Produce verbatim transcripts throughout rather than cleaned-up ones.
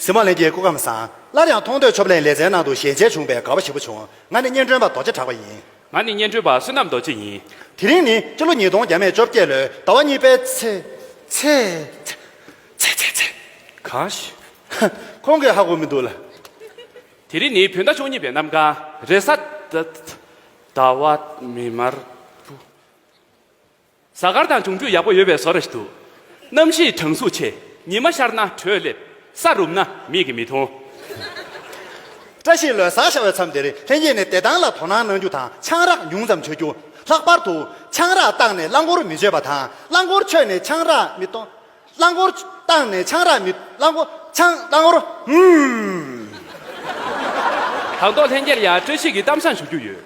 བདེ་མོ་ལྷན་རྒྱས་སྐུ་ཁམས་བཟང་། སླར་ཡང་མཐོང་ཐོས་ཆོ་པ་ལེན་ལེ་ཚན་ནང་དུ་ཞལ་མཇལ་བྱུང་བས་དགའ་བ་ཞེ་པོ་བྱུང་། ང་ནི་སྙན་སྒྲོན་པ་རྡོ་རྗེ་གྲགས་པ་ཡིན། ང་ནི་སྙན་སྒྲོན་པ་བསོད་ནམས་རྡོ་རྗེ་ཡིན། དེ་རིང་ནི་སྤྱི་ལོ་ཉིས་སྟོང་བརྒྱ་མེད་བཅོ་བརྒྱད་ལོའི་ཟླ་བ་གཉིས་པའི་ཚེ། ཚེ། ཚེ། ཚེ། ཚེ། ཚེ། གང་ཞིག་ཁོང་གིས་ཧ་གོ་མི་འདུག་ལ། དེ་རིང་ནི་བོད་ཟླ་བཅུ་གཉིས་པའི་གནམ་གང་རེས་གཟའ། ཟླ་བ་མེ་དམར་པོ། གཟའ་སྐར་དང་འབྱུང་འཕྲོད་ཡག་པོ་ཡོད་པའི་བཟོ་འདྲ་ཞིག་འདུག་གནམ་གཤིས་གྲང་ཟུག་ཆེ། ཉི་མ་ཤར་ན་དྲོད་སླེབས། ས་རུབ་ན་མིག་གིས་མི་མཐོང་། བཀྲ་ཤིས་ལོ་གསར་ཤར་བའི་མཚམས་འདིར་ལྷན་རྒྱས་ནས་བདེ་ཐང་ལ་དོ་སྣང་གནང་རྒྱུ་དང་ཆང་རག་ཉུང་ཙམ་མཆོད་རྒྱུ། ལྷག་པར་དུ་ཆང་རག་བཏང་ནས་རླངས་འཁོར་མི་མཆོད་པ་དང་། རླངས་འཁོར་མཆོད་ནས་ཆང་རག་མི་གཏོང་། རླངས་འཁོར་བཏང་ནས་ཆང་རག་མི། རླངས་འཁོར་ཆང་རླངས་འཁོར། ཧུམ། དང་ཐོག་ལྷན་རྒྱས་ལ་ཡང་བཀྲ་ཤིས་ཀྱི་གཏམ་བཟང་ཞུ་རྒྱུ་ཡོད།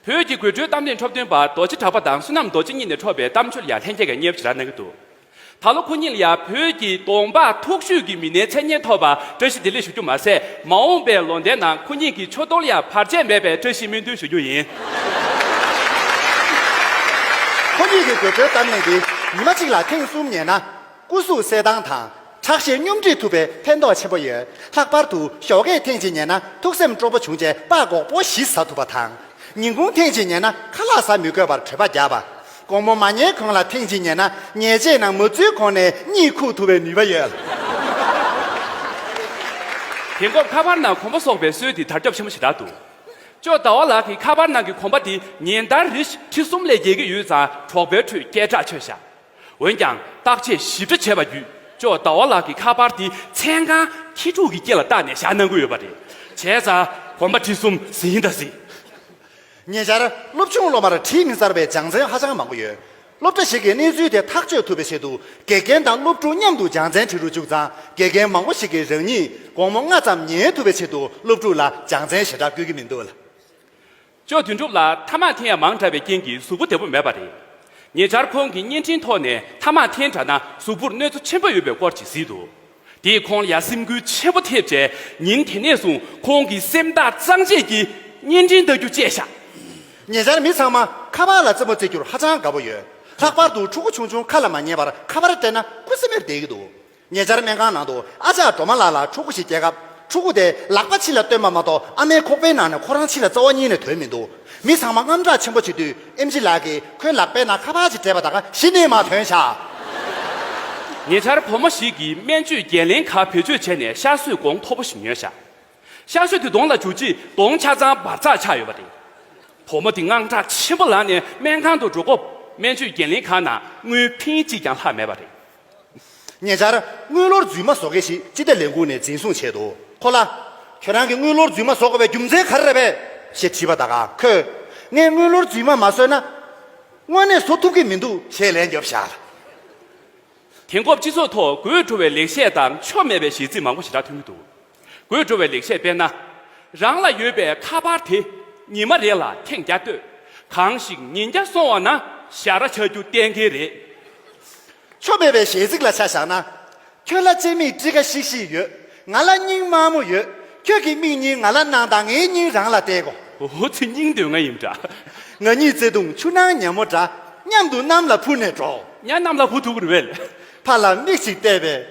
བོད་ཀྱི་དགོད་བྲོའི་གཏམ་གླེང་འཁྲབ་སྟོན་པ་རྡོ་རྗེ་གྲགས་པ་དང་བསོད་ནམས་རྡོ་རྗེ་གཉིས་ནས་འཁྲབ་པའི་གཏམ་བརྗོད་ལ་ཡང་ལྷན་རྒྱས་ཀྱིས་བརྙས་པོ་ཅིག་རག་གནང་གི་འདུག་ད་ལོ་ཁོ་གཉིས་ལ་ཡང་བོད་ཀྱི་གདོང་འབག་མཐོ་ཤོས་ཀྱི་མི་སྣའི་མཚན་སྙན་ཐོབ་པར་བཀྲ་ཤིས་བདེ་ལེགས་ཞུ་རྒྱུ་མ་ཟད། མ་འོངས་པའི་ལོ་ཟླའི་ནང་ཁོ་གཉིས་ཀྱི་ཆོས་ཐོག་ལ་ཡང་བར་ཆད་མེད་པའི་བཀྲ་ཤིས་སྨོན་འདུན་ཞུ་རྒྱུ་ཡིན། ཁོ་གཉིས་ཀྱི་དགོད་བྲོའི་གཏམ་གླེང་འདི་ཉི་མ་གཅིག་ལ་ཐེངས་གསུམ་ཉན་ན། སྐུ་གཟུགས་གསལ་ཐང་དང་། ཁྲག་ཤེད་སྙོམས་སྒྲིག་ཐུབ་པའི་ཕན་ཐོགས་ཆེན་པོ་ཡོད། ལྷག་པར་དུ་ཞོགས་ཀས་ཐེངས་གཅིག་ཉལ་ན་ཐུགས་སེམས་སྤྲོ་པོ་བྱུང་རྗེས་སྤགས་སྒོག་པོ་བཞི་ཟ་ཐུབ་པ་དང་། ཉིན་གུང་ཐེངས་གཅིག་ཉལ་ན་ཁ་ལག་ཟ་མི་དགོས་པར་གྲོད་པ་རྒྱགས་པ། དགོང་མོ་མ་ཉལ་གོང་ལ་ཐེངས་གཅིག་ཉལ་ན་ཉལ་ཆས་ནང་མ་འཛུལ་གོང་ནས་གཉིད་ཁུག་ཐུབ་པའི་ནུས་པ་ཡོད། དེང་སྐབས་ཁ་པར་ནང་གོམ་པ་གསོག་པའི་སྲོལ་དེ་དར་ཁྱབ་ཆེན་པོ་ཞེ་དྲག་འདུག་ཅོ་ཟླ་བ་ལགས་ཀྱི་ཁ་པར་ནང་གི་གོམ་པ་དེ་ཉིན་ལྟར་རེ་བཞིན་ཁྲི་གསུམ་ལས་བརྒལ་གྱི་ཡོད་ཙང་གྲོགས་པོའི་ཁྲོད་སྐད་གྲགས་ཆོད་ཤག་འོན་ཀྱང་བརྟག་དཔྱད་ཞིབ་ཕྲ་བྱས་པ་བརྒྱུད་ཅོ་ཟླ་བ་ལགས་ཀྱི་ཁ་པར་དེ་མཚན་གང་ཁྱི་ཕྲུག་གི་སྐེ་ལ་བཏགས་ནས་བཞག་གནང་གི་ཡོད་པ་རེད། བྱས་ཙང་གོམ་པ་ཁྲི་གསུམ་ཟིན་ད་ཟིན། ཉེ་ཆར་སློབ་ཆུང་སློབ་མར་བྲིས་མི་གསར་པའི་སྦྱང་ཚན་ཧ་ཅང་མང་པོ་ཡོད། སློབ་གྲྭ་ཞིག་གིས་གནས་ཚུལ་དེ་ཐག་གཅོད་ཐུབ་པའི་ཆེད་དུ་དགེ་རྒན་དང་སློབ་ཕྲུག་མཉམ་དུ་སྦྱང་ཚན་བྲིས་རུ་བཅུག་ཙང་དགེ་རྒན་མང་པོ་ཞིག་གིས་རང་ཉིད་དགོང་མོ་སྔ་ཙམ་ཉལ་ཐུབ་པའི་ཆེད་དུ་སློབ་ཕྲུག་ལ་སྦྱང་ཚན་ཞེ་དྲག་བསྐུལ་གྱི་མི་འདུག་ལ། ཅོ་དོན་གྲུབ་ལགས་ཐ་མག་འཐེན་ཡ་མང་དྲགས་པའི་རྐྱེན་གྱིས་གཟུགས་པོ་བདེ་པོ་མེད་པ་རེད། ཉེ་ཆར་ཁོང་གིས་བརྙན་འཕྲིན་ཐོག་ནས་ཐ་མག་འཐེན་དྲགས་ན་གཟུགས་པོར་གནོད་འཚེ་ཆེན་པོ་ཡོད་པའི་སྐོར་ཅིག་གཟིགས་འདུག་དེས་ཁོང་ལ་ཡ་སེམས་འགུལ་ཆེན་པོ་ཐེབས་རྗེས་ཉིན་དེ་ནས་བཟུང་ཁོང་གིས་སེམས་ཐག་གཙང་བཅད་ཀྱིས་བརྙན་འཕྲིན་ལྟ་རྒྱུ་བཅད་བཞག་ཉེ་ཆར་མི་ཚང་མ་ཁ་པར་ལ་རྩེད་མོ་རྩེ་རྒྱུར་ཧ་ཅང་དགའ་པོ་ཡོད། ལྷག་པར་དུ་ཕྲུ་གུ་ཆུང་ཆུང་ཁ་ལ་མ་ཉན་པར་ཁ་པར་སྤྲད་ན་ཁུ་སིམ་མེར་བསྡད་ཀྱི་འདུག་ཉེ་ཆར་སྨན་ཁང་ནང་དུ་ཨ་ཅག་སྒྲོལ་མ་ལགས་ལ་ཕྲུ་གུ་ཞིག་སྐྱེས་སྐབས་ཕྲུ་གུ་དེས་ལག་པ་ཕྱི་ལ་བཏོན་པ་མ་གཏོགས་ཨ་མའི་ཁོག་པའི་ནང་ནས་ཁོ་རང་ཕྱི་ལ་རྩ་བ་ཉིད་ནས་ཐོན་མི་འདུག་མི་ཚང་མ་དངངས་སྐྲག་ཆེན་པོ་བྱེད་དུས་ཨེམ་ཆི་ལགས་ཀྱིས་ཁོའི་ལག་པའི་ནང་ཁ་པར་ཅིག་སྤྲད་པ་ད་ག་གཞི་ནས་མར་ཐོན་ཤག་ཉེ་ཆར་བུ་མོ་ཞིག་གིས་སྨན་བཅོས་འགན་ལེན་ཁང་བེད་སྤྱོད་བྱས་ནས་གཤགས་གསོའི་གོང་མཐོ་པོ་ཞིག་ཉོས་ཤག་གཤགས་གསོ་དེ་གདོང་ལ་འཇུག་རྗེས་གདོང་ཆ་ཚང་འབར་འཛག་ཆགས་ཡོད་པ་རེད། བུ་མོ་དེ་དངངས་སྐྲག་ཆེན་པོ་ལངས་ནས་སྨན་ཁང་དུ་འགྲོ་སྐབས་སྨན་བཅོས་འགན་ལེན་ཁང་ནང་དངུལ་ཕིང་གཅིག་ཀྱང་ལྷག་མེད་པ་རེད། ཉེ་ཆར་དངུལ་ལོར་རྫུན་མ་བཟོ་མཁན་ཞིག་སྤྱི་བདེ་ལས་ཁུངས་ནས་འཛིན་བཟུང་བྱས་འདུག་ཁོ་ལ། ཁྱོད་རང་གིས་དངུལ་ལོར་རྫུན་མ་བཟོ་དགོས་པའི་རྒྱུ་མཚན་ག་རེ་རེད་པས་ཞེས་དྲིས་པ་ད་ག་ཁོས། ངས་དངུལ་ལོར་རྫུན་མ་མ་བཟོས་ན། དངོས་གནས་བཟོ་ཐུབ་ཀྱི་མི་འདུག་ཞེས་ལན་བརྒྱབ་བཞག་དེང་སྐབས་སྤྱི་ཚོགས་ཐོག་དགོད་བྲོ་བའི་ལེགས་བཤད་དང་ཆོ་མེད་པའི་གཞས་ཚིག་མང་པོ་ཞེ་དྲག་ཐོན་གྱི་འདུག་དགོད་བྲོ་བའི་ལེགས་བཤད་དཔེར་ན། རང་ལ་ཡོད་པའི་ཁ་པར་དེ་ཉི་མ་རེ་ལ་ཐེངས་བརྒྱ་ལྟོས། གང་ཞིག་ཉིན་བརྒྱ་སོང་བ་ན་ཞ་ར་ཆགས་རྒྱུ་གཏན་འཁེལ་རེད། ཆོ་མེད་པའི་གཞས་ཚིག་ལ་ཆ་བཞག་ན། ཁྱོད་ལ་ལྕེ་མིག་སྤྲི་ཁ་ཤིག་ཤིག་ཡོད། ང་ལ་སྙིང་དམར་མོ་ཡོད། ཁྱོད་ཀྱི་མིག་གཉིས་ང་ལ་གནང་དང་ངའི་སྙིང་རང་ལ་གཏད་གོ་འོ་ཚེ་སྙིང་འདོད་ང་ཡིན་འདྲ། ང་གཉིས་བརྩེ་དུང་ཆུ་ནང་ཉ་མོ་འདྲ། མཉམ་དུ་གནམ་ལ་འཕུར་ནས་འགྲོ། ཉ་གནམ་ལ་འཕུར་ཐུབ་ཀྱི་རེད་པས། ཕར་ལ་མིག་ཅིག་བལྟས་པས།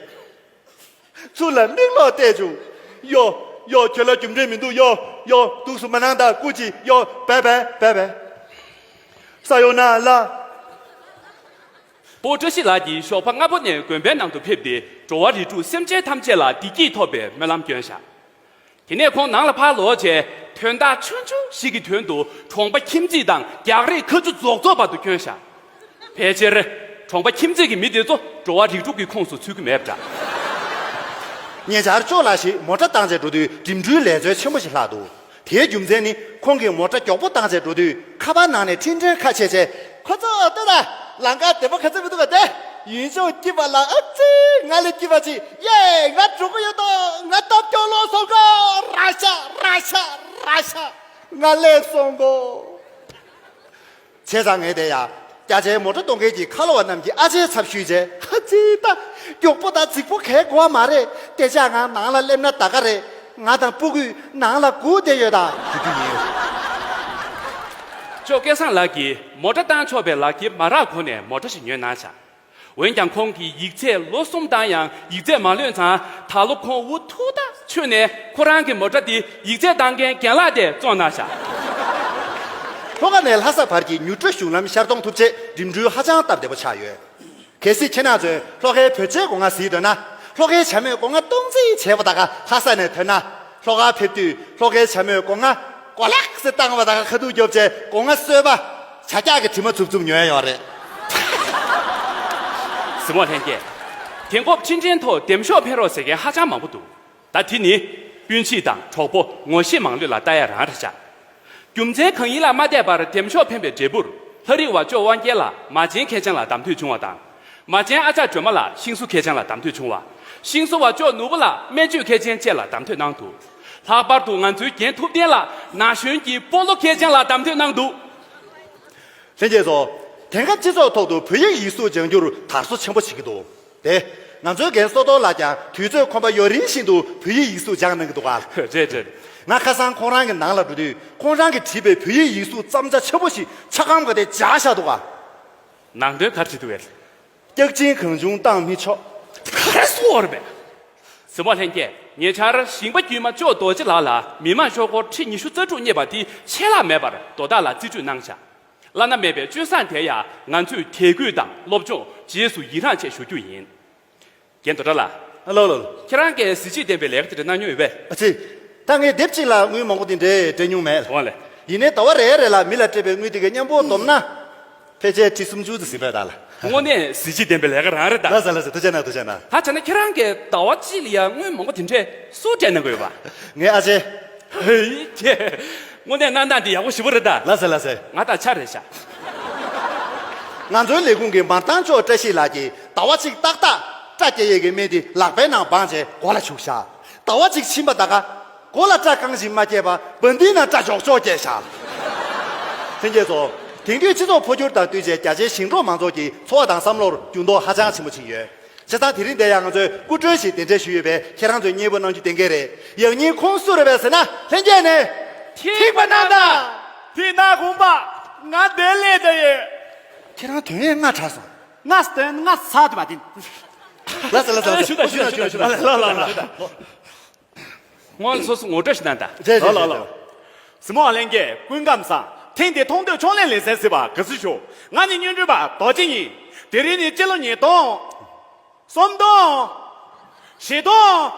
ཚུར་ལ་མིག་ལོག་བལྟས་བྱུང་། ཡོ། ཡོ་ཁྱོད་ལ་རྒྱུ་འབྲས་མི་འདུག་ཡོ། ཡོ་འདུག་སུ་མ་གནང་དང་སྐུ་མཁྱེན་ཡོ། བེ་བེ་བེ་བེ། ས་ཡོ་ན་ལ། སྤོ་བཀྲ་ཤིས་ལགས་ཀྱིས་ཞོགས་པ་སྔ་པོ་ནས་དགོན་པའི་ནང་དུ་ཕེབས་ཏེ་འགྲོ་བ་རིགས་དྲུག་སེམས་ཅན་ཐམས་ཅད་ལ་བདེ་སྐྱིད་ཐོབ་པའི་སྨོན་ལམ་བསྐྱོན་བཞག་དེ་ནས་ཁོང་ནང་ལ་ཕར་ལོག་རྗེས་དོན་དག་ཆུང་ཆུང་ཞིག་གི་དོན་དུ་གྲོང་པ་ཁྱིམ་མཚེས་དང་རྒྱག་རེས་ཁ་མཆུ་རྫོགས་རྫོགས་བར་དུ་བསྐྱོན་བཞག་ཕལ་ཆེར་གྲོང་པ་ཁྱིམ་མཚེས་ཀྱི་མི་དེ་ཚོ་འགྲོ་བ་རིགས་དྲུག་གི་ཁོངས་སུ་ཚུད་ཀྱི་མེད་པ་འདྲ། ཉེ་ཆར་ཅོ་ལགས་ཤིག་མོ་ཊ་བཏང་བྱས་འགྲོ་དུས་འགྲིམ་འགྲུལ་ལས་འཛོལ་ཆེན་པོ་ཞིག་ལྷག་འདུག་དེའི་རྒྱུ་མཚན་ནི་ཁོང་གིས་མོ་ཊ་མགྱོགས་པོ་བཏང་བྱས་འགྲོ་དུས་ཁ་པར་ནང་ནས་འཕྲིན་ཕྲན་ཁ་ཕྱེ་བྱས། ཁོ་ཚོ་ལྟོས་དང་། ལམ་ཁ་བདེ་པོ་ག་ཚོད་མི་འདུག་ག་དེ། ཡུལ་ལྗོངས་སྐྱིད་པ་ལ་ཨ་ཙི་ང་ལས་སྐྱིད་པ་ཅིག་ཡེ་ང་འགྲོ་གི་ཡོད་དོ། ང་ལྟ་སྐྱོ་ལོ་སོང་གོ་ར་ཤ་ར་ཤ་ར་ཤ་ང་ལས་སོང་གོ་བྱས་ཙང་ངས་དེ་ཡ། རྒྱ་ཆེའི་མོ་ཊ་གཏོང་མཁན་གྱི་ཁ་ལོ་བ་རྣམས་ཀྱི་ཨ་ཅེའི་ཚབ་ཞུས་རྗེས་ཨ་ཙི་ད། མགྱོགས་པོ་དང་རྫིག་པོ་གས་གོ་བ་མ་རེད། དེ་ཅག་ང་ནང་ལ་སླེབས་ན་ད་ག་རེད། ང་དང་སྤུ་གུས་ནང་ལ་སྒུག་བསྡད་ཡོད་ད་ཞུ་རྒྱུ་ཡིན། ཅོ་སྐལ་བཟང་ལགས་ཀྱིས་མོ་ཊ་བཏང་ཆོག་པའི་ལག་འཁྱེར་མ་རག་གོང་ནས་མོ་ཊ་ཞིག་ཉོས་གནང་བཞག་འོན་ཀྱང་ཁོང་གིས་ཡིག་ཚད་ལོ་གསུམ་བཏང་ཡང་ཡིག་ཚད་མ་ལོན་ཙང་ད་ལོ་ཁོང་འུ་ཐུག་ད་ ཆུ་ནས་ཁོ་རང་གི་མོ་ཊ་དེ་ཡིག་ཚད་བཏང་མཁན་རྒན་ལགས་དེ་བཙོང་གནང་བཞག་ལྷོ་ཁ་ནས་ལྷ་ས་བར་གྱི་མྱུར་བགྲོད་གཞུང་ལམ་ཤར་གཏོང་ཐུབ་ཆེད་འགྲིམ་འགྲུལ་ཧ་ཅང་སྟབས་བདེ་པོ་ཆགས་ཡོད། གལ་སྲིད་ཁྱེད་རང་ཚོས་ལྷོ་ཁའི་བོད་ཇའི་སྒོ་ང་གཟིགས་འདོད་ན། ལྷོ་ཁའི་བྱ་མོས་སྒོ་ང་སྟོང་འཛིན་བྱས་པ་ད་ག་ལྷ་ས་ནས་ཐོན་ན། ལྷོ་ཁར་ཕེབས་དུས་ལྷོ་ཁའི་བྱ་མོས་སྒོ་ང་ཀོ་ལེག་སེ་བཏང་བ་ད་ག་ཁ་ཐུག་རྒྱོབ་བྱས་སྒོ་ང་གསོལ་པ་བྱ་རྒྱག་གི་དྲི་མ་འཚུབ་འཚུབ་ཉོ་ཡ་ཡོད་རེད། གཟིགས་མོ་ལྷན་རྒྱས། དེང་སྐབས་ཕྱི་འབྲེལ་ཐོག་འདེམས་ཤོག་འཕེན་རོགས་ཟེར་མཁན་ཧ་ཅང་མང་པོ་འདུག་ད་དེ་ནི་སྤུན་མཆེད་དང་གྲོགས་པོ་ངོ་ཤེས་མང་ལོས་ལ་ལྟ་ཡ་རང་རེད་ཤག་རྒྱུ་མཚན་གང་ཡིན་ལ་མ་བལྟས་པར་འདེམས་ཤོག་འཕེན་པའི་འབྲས་བུར་ལྷ་རིས་བ་ཅོ་དབང་རྒྱལ་ལགས་མ་བྱན་ཁེར་རྐྱང་ལ་གདམ་ཐོས་བྱུང་བ་དང་། མ་བྱན་ཨ་ཅག་སྒྲོལ་མ་ལགས་ཤིང་བཟོ་ཁེར་རྐྱང་ལ་གདམ་ཐོས་བྱུང་བ། ཤིང་བཟོ་བ་ཅོ་ནོར་བུ་ལགས་སྨན་བཅོས་ཁེར་རྐྱང་བཅས་ལ་གདམ་ཐོས་གནང་འདུག་ལྷག་པར་དུ་ང་ཚོའི་རྒན་ཐུབ་བསྟན་ལགས་ན་གཞོན་གྱི་སྤོ་ལོ་ཁེར་རྐྱང་ལ་གདམ་ཐོས་གནང་འདུག་ལྷན་རྒྱས་ཚོ། དེང་སྐབས་སྤྱི་ཚོགས་ཐོག་ཏུ་བོད་ཡིག་ཡིག་གཟུགས་སྦྱང་རྒྱུར་དར་སོ་ཆེན་པོ་བྱེད་ཀྱི་འདུག་དེ། ང་ཚོའི་རྒན་བསོད་རྡོར་ལགས་ཀྱང་དུས་ཚོད་ཁོམ་པ་ཡོད་རིང་བཞིན་དུ་བོད་ཡིག་ཡིག་གཟུགས་སྦྱང་གནང་གི་འདུག་ག་རེད་རེད། ང་ཁ་སང་ཁོང་རང་གི་ནང་ལ་འགྲོ་དུས་ཁོང་རང་གིས་བྲིས་པའི་བོད་ཡིག་ཡིག་གཟུགས་བརྩམ་བྱ་ཆེན་པོ་ཞིག་ཆ་སྒམ་ག་དེ་སྦྱར་བཞག་འདུག་ག་ནང་དོན་ག་རེ་བྲིས་འདུག་གས། སྐྱག་གཅིན་གང་བྱུང་བཏང་མི་ཆོག་ག་རེ་གསུངས་པ་རེད་པས། གཟིགས་མོ་ལྷན་རྒྱས། ཉེ་ཆར་ཞིང་པ་དཀྱུས་མ་ཅོ་རྡོ་རྗེ་ལགས་ལ་མི་མང་ཤོག་སྒོར་ཁྲི་ཉི་ཤུ་རྩ་དྲུག་རྙེད་པ་དེ་ཆད་ལྷག་མེད་པར་རྡོ་ཐག་ལ་རྩིས་སྤྲོད་གནང་བཞག་བླ་ན་མེད་པའི་སྤྱོད་བཟང་དེ་ཡང་ང་ཚོས་དད་གུས་དང་སློབ་སྦྱོང་རྗེས་སུ་ཡི་རངས་ཆེད་ཞུ་རྒྱུ་ཡིན། རྒན་རྡོ་གྲགས་ལགས། ལགས་ལགས། ཁྱེད་རང་གིས་གཟི་བརྗིད་ལྡན་པའི་ལས་ཀ་དེ་འདྲ་གནང་མྱོང་ཡོད་པས། ཨ་ཙི། ད་ངས་དེབ་གཅིག་ལ་དངུལ་མང་པོ་དེ་འདྲས་སྤྲད་མྱོང་མེད། འོང་ལེ། ཡིན་ནའི་ཟླ་བ་རེ་རེ་ལ་མི་ལ་སྤྲད་པའི་དངུལ་དེ་གའི་མཉམ་པོ་བསྡོམས་ན། ཕལ་ཆེར་ཁྲི་སུམ་ཅུ་ཙམ་ཟིན་པས་ད་ལ། དངོས་གནས་གཟི་བརྗིད་ལྡན་པའི་ལས་ཀ་རང་རེད་ད། ལགས་སོ་ལགས་སོ། ཐུགས་རྗེ་གནང་ཐུགས་རྗེ་གནང་། ད་བྱས་ན་ཁྱེད་རང་གིས་ཟླ་བ་གཅིག་ལ་ཡང་དངུལ་མང་པོ་དེ་འདྲས་སུ་སྤྲད་གནང་གི་ཡོད་པ། ངའི་ཨ་ཅེ། ཧེ་ཀྱེ། དངོས་གནས་གནང་སྟངས་འདི་ཡག་པོ་ཞེ་པོ་རེད་ད། ལགས་སོ་ལགས་སོ། ང་དང་ཆ་རེད་ཤག་ང་ཚོའི་ལས་ཁུངས་ཀྱི་མར་ཐང་ཅོ་བཀྲ་ཤིས་ལགས་ཀྱིས་ཟླ་བ་གཅིག་ཏག་ཏག་སྐྲ་སྐྱེ་ཡས་ཀྱི་སྨན་དེ་ལག་པའི་ནང་སྦངས་བྱས་མགོ་ལ་བྱུགས་ཤག་ཟླ་བ་གཅིག་ཕྱིན་པ་ད་ག་མགོ་ལ་སྐྲ་རྐང་བཞིན་མ་སྐྱེས་པ་བ་འདི་ན་སྐྲ་ཅོག་ཅོག་སྐྱེས་ཤག་ལྷན་རྒྱས་ཚོ། དེང་དུས་སྤྱི་ཚོགས་འཕོ་འགྱུར་དང་བསྟུན་བྱས་རྒྱ་ཆེའི་ཞིང་འབྲོག་མང་ཚོགས་ཀྱི་འཚོ་བ་དང་བསམ་བློར་འགྱུར་ལྡོག་ཧ་ཅང་ཆེན་པོ་ཕྱིན་ཡོད། བྱས་ཙང་དེ་རིང་འདིར་ཡང་ང་ཚོས་སྐུ་མགྲོན་ཞིག་གདན་འདྲེན་ཞུས་ཡོད་པས་ཁྱེད་རང་ཚོས་མཉེས་པོ་གནང་རྒྱུ་གཏན་འཁེལ་རེད། ཡང་སྙིང་ཁོང་སུ་རེད་པས་ཟེར་ན་ལྷན་རྒྱས་ནས། ཐིགས་པ་གནང་དང་། དེས་ན་དགོངས་པ། ང་འདིར་སླེབས་ད་ཡོད། ཁྱེད་རང་དོན་ཡས་ང་དྲག་སོང་། ང་སྟོན་ང་ཚ་དུ་མ་དེ། ལགས་སོ་ལགས་སོ་ལགས་སོ། ཞུ་དང་ཞུ་དང་ཞུ་དང་ཞུ་དང་། ལགས་ལགས་ལགས་ལགས། སྔོན་ལ་སོ་སོ་ངོ་སྤྲོད་ཞིག་གནང་དང་། རེད་རེད་རེད། གཟིགས་མོ་ལྷན་རྒྱས་སྐུ་ཁམས་བཟང་། ཐེངས་འདིའི་མཐོང་ཐོས་ཕྱོགས་ལས་ལེ་ཚན་གཟིགས་པར་དགའ་བསུ་ཞུ། ང་ནི་སྙན་སྒྲོན་པ་རྡོ་རྗེ་ཡིན། དེ་རིང་ནི་སྤྱི་ལོ་ཉིས་སྟོང་། སུམ་སྟོང་། བཞི་སྟོང་།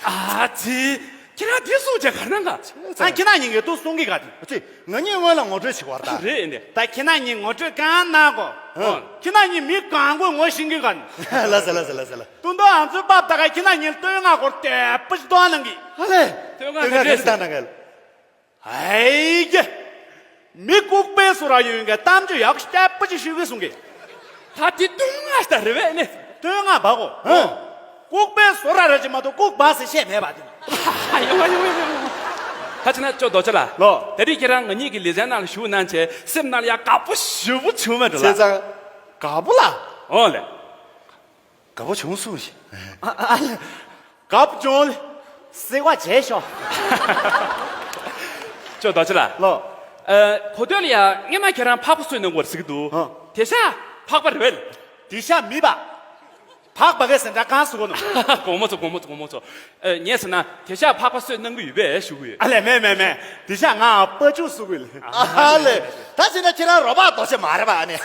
ཨ་ཙི། ཁྱེད་རང་དེ་གསུང་བྱས་ག་རེ་གནང་ག་ཨ་ཁྱེད་རང་གཉིས་ཀས་ཏུ་གསུང་གི་ག་དེ། ཨ་ཙི། ང་གཉིས་སྔོན་ལ་ངོ་སྤྲོད་བྱེད་དགོས་པ་རེད་ད། རེད་ཨེ་འདི། ད་ཁྱེད་རང་གཉིས་ངོ་སྤྲོད་གང་གནང་གོ་ཨ། ཁྱེད་རང་གཉིས་མི་གང་གོ་ངོ་ཤེས་ཀྱི་ག་ནི། ལགས་སོ་ལགས་སོ་ལགས་སོ་ལགས། ཏུ་འདོ་ཨང་ཚོའི་པབ་ད་ག་ཁྱེད་རང་གཉིས་ལ་བསྟོད་བསྔགས་སྐོར་དེ་པ་ཞིག་གཏོང་གནང་གི། ཧ་ལས། བསྟོད་བསྔགས་ག་འདྲས་ག་འདྲས་བཏང་གནང་ག་ཧའི་ཀྱེ། མི་ལྐུགས་པའི་བཟོ་འདྲ་ཡོད་མཁན་གཏམ་བརྗོད་ཡག་ཤོས་པ་ཅིག་ཞུ་གི་གསུང་གི། ད་དེ་བསྟོད་བསྔགས་ད་རེད་པས་ནི། བསྟོད་བསྔགས་པ་གོ་ཧོ། ལྐུགས་པའི་བཟོ་འདྲ་རེད་ཅེས་མ་གཏོགས་ལྐུགས་པ་ཟེར་བཤད་མེད་པ་དེ། ཡོང་བ་ཡོང་བ་ཡོང་བ། ད་ཕྱིན་ན་ཅོ་རྡོ་རྗེ་ལགས། ལོ། ད་རེས་ཁྱེད་རང་ང་གཉིས་ཀྱི་ལེ་ཚན་ནང་ལ་ཞུགས་གནང་བྱས་སེམས་ནང་ལ་ཡང་དགའ་པོ་ཞེ་པོ་བྱུང་བ་འདྲ་ལ། བྱས་ཙང་། དགའ་པོ་ལ། འོ་ལེ། དགའ་པོ་བྱུང་སོང་ཞེས། ཨ་ཨ་ལ། དགའ་པོ་བྱུང་ལ། གཟིགས་པ་བྱས་ཤོག་ཅོ་རྡོ་རྗེ་ལགས། ལོ། ཨ། གོ་ཐོས་ལ་ཡ་སྔོན་མ་ཁྱེད་རང་ཕག་པ་གསོས་གནང་བར་གཟིགས་འདུག་ཧ། དེ་ཤ་ཕག་པ་རེད་པས། དེ་ཤ་མི་པ། ཕག་པ་གས་ཟེར་འདྲ་གང་གསུང་གོ་ནོ། དགོང་མོ་ཚོ་དགོང་མོ་ཚོ་དགོང་མོ་ཚོ། ཨ། ངས་ཟེར་ན་དེ་ཤ་ཕག་པ་གསོས་གནང་གི་ཡོད་པས་ཞུ་གི་ཡོད། ཨ་ལས་མེད་མེད་མེད། དེ་ཤ་ང་པ་ཅུ་གསོ་གི་ལ། ཨ་ལས། ད་བྱས་ན་ཁྱེད་རང་རོ་པ་རྡོ་རྗེ་མ་རེད་པ་ཨ་ནི།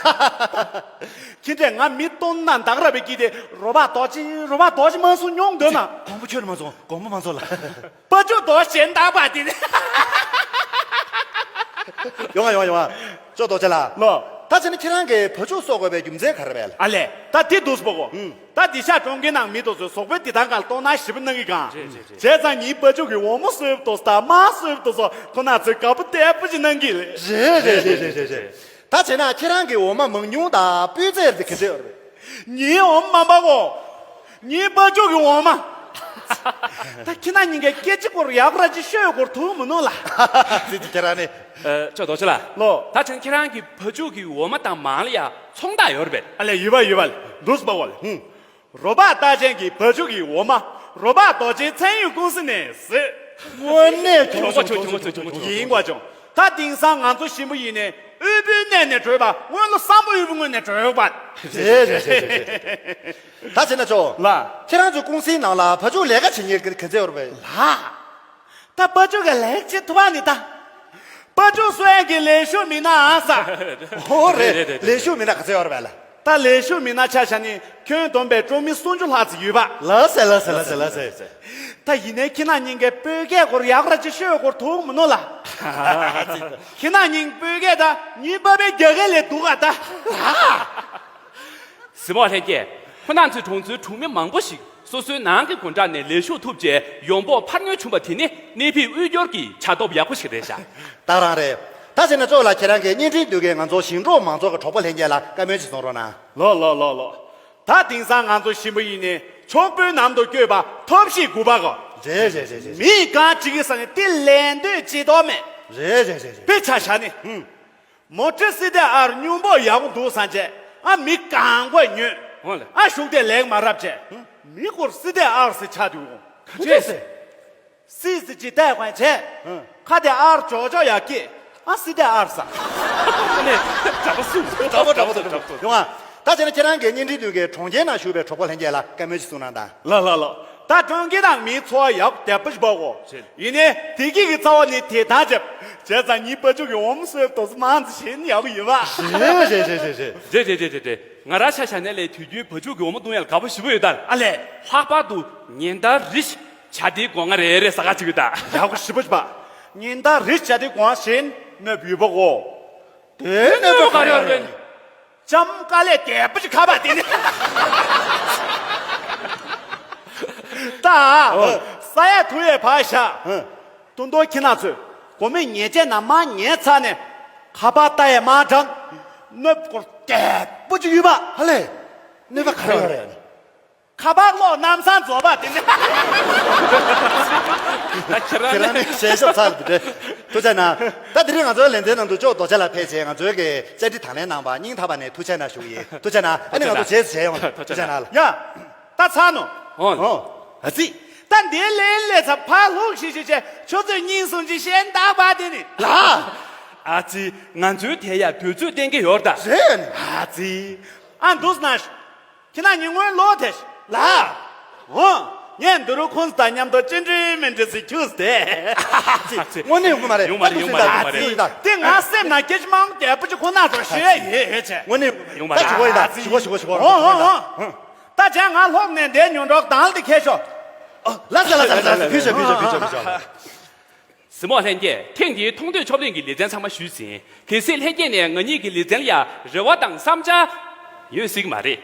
ཁྱེད་འདྲས་ང་མི་སྟོན་ན་འདག་ར་བའི་སྐྱིད་དེ་རོ་པ་རྡོ་རྗེ་རོ་པ་རྡོ་རྗེ་མ་གསུང་མྱོང་འདོད་ན། དགོང་མོ་ཁྱོད་མ་ཚོ་དགོང་མོ་མ་ཚོ་ལ། པ་ཅུ་རྡོ་རྗེ་འདག་པ་དེ། ཡོང་བ་ཡོང་བ་ཡོང་བ། ཅོ་རྡོ་རྗེ་ལགས། ལོ། ད་བྱས་ན་ཁྱེད་རང་གིས་བ་ཕྱུགས་གསོ་དགོས་པའི་རྒྱུ་མཚན་ག་རེ་རེད། ཨ་ལས། ད་དེ་འདུག་སྤོ་གོ་ཨུམ། ད་འདི་ཤ་གྲོང་ཁྱེར་ནང་མི་དེ་ཚོས་ཟོག་པོའི་བདེ་ཐང་སྒང་ལ་དོ་སྣང་ཞེ་པོ་གནང་གི་གང་། རེད་རེད་རེད། བྱས་ཙང་ངའི་བ་ཕྱུགས་ཀྱི་འོ་མ་གསོས་པ་དེ་ཚོ་དང་མར་གསོས་པ་དེ་ཚོ་ཁོ་ན་ཚོས་དགའ་པོ་དེ་པོ་ཅིག་གནང་གི་རེད། རེད་རེད་རེད། ད་བྱས་ན་ཁྱེད་རང་གི་འོ་མ་མང་ཉུང་དང་སྤུས་ཚད་དེ་ག་འདྲ་ཡོད་རེད། ངའི་འོ་མ་མང་པ་གོ་ངའི་བ་ཕྱུགས་ཀྱི་འོ་མ། ད་ཁྱེད་རང་གཉིས་ཀས་སྐད་ཆ་སྐོར་ཡག་པོ་ར་ཅིག་ཤོད་སྐོར་ཐུག་མི་ནུས་ལ། ཙི་ཙི་ཁྱེད་རང་ནི། ཨ། ཅོ་རྡོ་རྗེ་ལགས། ལོ། ད་ཕྱིན་ཁྱེད་རང་གི་བ་ཕྱུགས་ཀྱི་འོ་མ་དང་མང་ལ་ཡ་ཚོང་རྟགས་ཡོད་རེད་པས། ཨ་ལས་ཡོད་པ་ཡོད་པ་ལ་འདུག་སྤོ་གོ་ལ། ཧུམ། རོ་པ་རྟགས་ཅན་གྱི་བ་ཕྱུགས་ཀྱི་འོ་མ་རོ་པ་རྡོ་རྗེ་ཚན་ཡོད་ཀུང་སི་ནས་གཟིགས། དངོས་གནས་གྱོང་ཆུང་ཆུང་ཆུང་ཆུང་ཆུང་ཡིན་པ་བྱུང་། ད་དེང་སང་ང་ཚོ་ཞིམ་པོ་ཡིན་ནས་ དབུལ་པོའི་གནས་ནས་གྲོལ་བ། སྔོན་ལ་བསམ་པ་དབུལ་པོའི་ངོས་ནས་གྲོལ་བ། རེད་རེད་རེད་རེད། ད་བྱས་ན་ཅོ། ལགས། ཁྱེད་རང་ཚོའི་ཀུང་སིའི་ནང་ལ་ཕར་ཕྱོགས་ལས་ཀ་བྱེད་མཁན་ག་ཚད་ཡོད་རེད་པས། ལགས། ད་ཕར་ཕྱོགས་ཀྱི་ལས་ཀ་བྱེད་ཐུབ་པ་ནི་ད། ཕར་ཕྱོགས་སུ་ཡང་གི་ལས་ཤོར་མི་སྣ་ཨ་ས། ཨོ་རེད། རེད་རེད་རེད། ལས་ཤོར་མི་སྣ་ག་ཚད་ཡོད་རེད་པས་ལ། ད་ལས་ཤོར་མི་སྣ་ཆ་བཞག་ནི་ཁྱོན་བསྡོམས་པས་སྤྲོ་མི་སུམ་ཅུ་ལྷག་ཙམ་ཡོད་པ། ལགས་སེ་ལགས་སེ་ལགས་སེ་ལགས་སེ། ད་ཡིན་ནའི་ཁྱེད་རང་གཉིས་ཀས་བོད་སྐད་སྐོར་ཡག་ར་ཅིག་ཤོད་སྐོར་ཐུག་མི་ནོ་ལ། ཁྱེད་རང་གཉིས་བོད་སྐད་ད་ཉིན་པ་པའི་རྒྱ་སྐད་ལས་སྡུག་ག་ད། གཟིགས་མོ་ལྷན་རྒྱས། ཁོ་རང་ཚོའི་གྲོང་ཚོའི་གྲོང་མི་མང་པོ་ཞིག་སོ་སོའི་ནང་གི་སྒོ་འགྲམ་ནས་ལས་ཞུགས་ཐུབ་རྗེས་ཡོང་འབབ་འཕར་སྣོན་བྱུང་བ་དེ་ནི་གནས་སྤོས་དབུལ་སྐྱོར་གྱི་ཆ་སྟོབས་ཡག་པོ་ཞིག་རེད་ཤག་ད་རང་རེད། ད་བྱས་ན་ཅོ་ལགས། ཁྱེད་རང་གིས་བརྙན་འཕྲིན་མདུན་གྱི་ང་ཚོ་ཞིང་འབྲོག་མང་ཚོགས་ཀྱི་གྲོགས་པོ་ལྷན་རྒྱས་ལ་བཀའ་མོལ་ཅིག་གསུང་རོགས་གནང་། ལོ་ལོ་ལོ་ལོ། ད་དེང་སང་ང་ཚོ་ཞིང་པ་ཡིན་ནའི་ཕྱུག་པོའི་ནང་དུ་བསྐྱོད་པ་ཐབས་ཤེས་དགུ་པ་གོ། རེད་རེད་རེད་རེད། མི་གང་ཅིག་གི་ས་ནས་དེ་ལས་འདོད་ཅི་ལྟོ་མེད། རེད་རེད་རེད་རེད། དཔེ་ཆ་བཞག་ནི། ཧུམ། མོ་ཊ་སི་ཏེ་ཨར་སྨྱུག་པོ་ཡག་པོ་འདུག་བསམ་བྱས། ཨ་མི་གང་གོས་ཉོས། འོ་ལེ། ཨ་ཞུགས་དེ་ལེགས་མ་རབ་བྱས། ཧུམ། མི་སྐོར་སི་ཏེ་ཨར་སི་ཆ་དུས་འོང་། ག་ཅེས་སི། སི་སི་ཅི་ཏེ་གོན་བྱས། ཧུམ། ཁ་དེ་ཨར་ཅོག་ཅོག་ཡག་གི། ཨ་སི་ཏེ་ཨར་ས། ནས་གྲྭ་པ་སུ། གྲྭ་པ་གྲྭ་པ་གྲྭ་པ། ཡོང་ཨ། ད་བྱས་ན་ཁྱེད་རང་གིས་བརྙན་འཕྲིན་མདུན་གྱི་གྲོང་ཁྱེར་ནང་བཞུགས་པའི་གྲོགས་པོ་ལྷན་རྒྱས་ལ་བཀའ་མོལ་ཅིག་གསུང་གནང་དང་། ལགས་ལགས་ལགས། ད་གྲོང་ཁྱེར་ནང་མིའི་འཚོ་བ་ཡག་བདེ་པོ་ཞིག་པ་གོ། ཡིན་ནའི་བདེ་སྐྱིད་ཀྱི་རྩ་བ་ནི་དེ་དང་བཅས། བྱས་ཙང་ཉིན་པ་ཕྱུག་གི་འོ་མ་སོས་དོ་ཚོ་མང་ཙམ་བྱིན་ཡག་པོ་ཡོད་པ། རེད་རེད་རེད་རེད། རེད་རེད་རེད་རེད། ང་རང་ཆ་བཞག་ནས་ལས་དུས་རྒྱུན་བ་ཕྱུག་གི་འོ་མ་བཏུང་ཡག་དགའ་པོ་ཞེ་པོ་ཡོད་ད། ཨ་ལས། ལྷག་པར་དུ་ཉིན་ལྟར་རེ་བཞིན་བྱ་དེའི་སྒོ་ང་རེ་རེ་ཟ་ག་ཅིག་ད། ཡག་པོ་ཞེ་པོ་ཞིག་པ། ཉིན་ལྟར་རེ་བཞིན་བྱ་དེའི་སྒོ་ང་ཞིན་ནོར་བུ་ཡོད་པ་གོ། དེ་ནས་ནོར་བུ་ག་རེ་ཡོད་རེད། ལྕམ་དཀའ་ལས་དལ་པོ་ཅིག་ཁ་པར་དེ་ནི། ད། ཨོ། ས་ཡ་ཐུ་ཡས་ཕར་བཞག་ཨ། དུང་དུང་ཁྱི་ནག་ཚོས་སྒོར་མོ་ཉེས་ཆད་ན་མ་ཉེས་ཚར་ནས་ཁ་པར་ལྟ་ཡས་མ་དྲན། གནོད་སྐོར་དལ་པོ་ཅིག་ཡོད་པ། ཧ་ལས། གནོད་པ་ག་རེ་ཡོད་རེད། ཁ་པར་གློག་ལམ་སང་རྫོགས་པ་དེ་ནི། ཁྱེད་རང་ནི་ཞལ་ཤོབ་ཚར་འདི་འདྲ། ཐུགས་རྗེ་གནང་། ད་དེ་རིང་ང་ཚོའི་ལེ་ཚན་ནང་དུ་ཅོག་རྡོ་རྗེ་ལགས་ཕེབས་བྱས་ང་ཚོའི་གི་བཅར་འདྲི་དང་ལེན་གནང་བ་སྙིང་ཐག་པ་ནས་ཐུགས་རྗེ་གནང་ཞུ་གི་ཡིན། ཐུགས་རྗེ་གནང་། ཨ་ནི་ང་ཚོ་རྗེས་སུ་མཇལ་ཡོང་། ཐུགས་རྗེ་གནང་ལ། ཡ། ད་ཚར་ནོ། ཨོ། ཨོ། ཨ་ཙི། ད་འདི་ལན་སླེབས་ཚར། ཕར་ལྷུག་ཤིག་ཤིག་བྱས། ཁྱོད་ཚོས་སྙིང་སུན་ཅིག་ཞེན་བདག་པ་དེ་ནི། ལ། ཨ་ཙི། ང་ཚོའི་དེ་ཡ་དུས་ཚོད་གཏན་འཁེལ་ཡོད་ད། རེད་ནི། ཨ་ཙི། ཨ་འདུག་ན། ཁྱེད་རང་ཉིན་སྔོན་ལོག་ཐལ། ལ། འོ། ངས་འདི་རུ་ཁོང་ཚོ་དང་མཉམ་དུ་ཅི་འདྲའི་མི་འདྲ་ཟིག་ཁྱུགས་ཏེ། དངོས་གནས་ཡོང་གི་མ་རེད། ཡོང་མ་རེད། ཡོང་མ་རེད། ཡོང་མ་རེད། དེ་ང་སེམས་ནང་སྐད་ཆ་མང་པོ་དལ་པོ་ཅིག་ཁོ་ན་ཚོ་ཞུ་ཡ་ཡོད་ཡོད་ཆེ། དངོས་གནས་ཡོང་མ་རེད། ད་ཞུ་གོ་ཡིན་ད། ཞུ་གོ་ཞུ་གོ་ཞུ་གོ། འོ་འོ་འོ། ད་བྱས་ང་ལྷོག་ནས་འདས་ཉོ་འགྲོགས་དང་ལ་དེ་ཁྱེར་ཤོག་ལ་ས་ལ་ས་ལ་ས་ལ་ཕུལ་ཤོག་ཕུལ་ཤོག་ཕུལ་ཤོག་ཕུལ་ཤོག་གཟིགས་མོ་ལྷན་རྒྱས། ཐེངས་འདིའི་མཐོང་ཐོས་ཆོབ་གླེང་གི་ལེ་ཚན་ཚང་མ་ཞུས་ཟིན། གལ་སྲིད་ལྷན་རྒྱས་ནས་ང་གཉིས་ཀྱི་ལེ་ཚན་ལ་ཡ་རེ་བ་དང་བསམ་འཆར་ཡོད་སྲིད་ཀྱི་མ་རེད།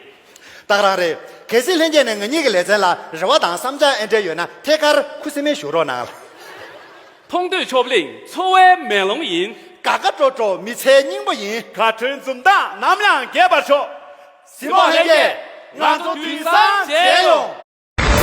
ཏག་རང་རེད། གལ་སྲིད་ལྷན་རྒྱས་ནས་ང་གཉིས་ཀྱི་ལེ་ཚན་ལ་རེ་བ་དང་བསམ་འཆར་ཨེ་འདྲ་ཡོད་ན་ཐད་ཀར་ཁུ་སིམ་མེར་ཞུ་རོགས་གནང་། མཐོང་ཐོས་ཆོབ་གླེང་འཚོ་བའི་མེ་ལོང་ཡིན། དགའ་དགའ་སྤྲོ་སྤྲོ་མི་ཚེའི་སྙིང་པོ་ཡིན། དགའ་སྤྲོའི་འཛུམ་མདངས་ནམ་ཡང་རྒྱས་པར་ཤོག་གཟིགས་མོ་ལྷན་རྒྱས། ང་ཚོ་དུས་སང་མཇལ་ཡོང་།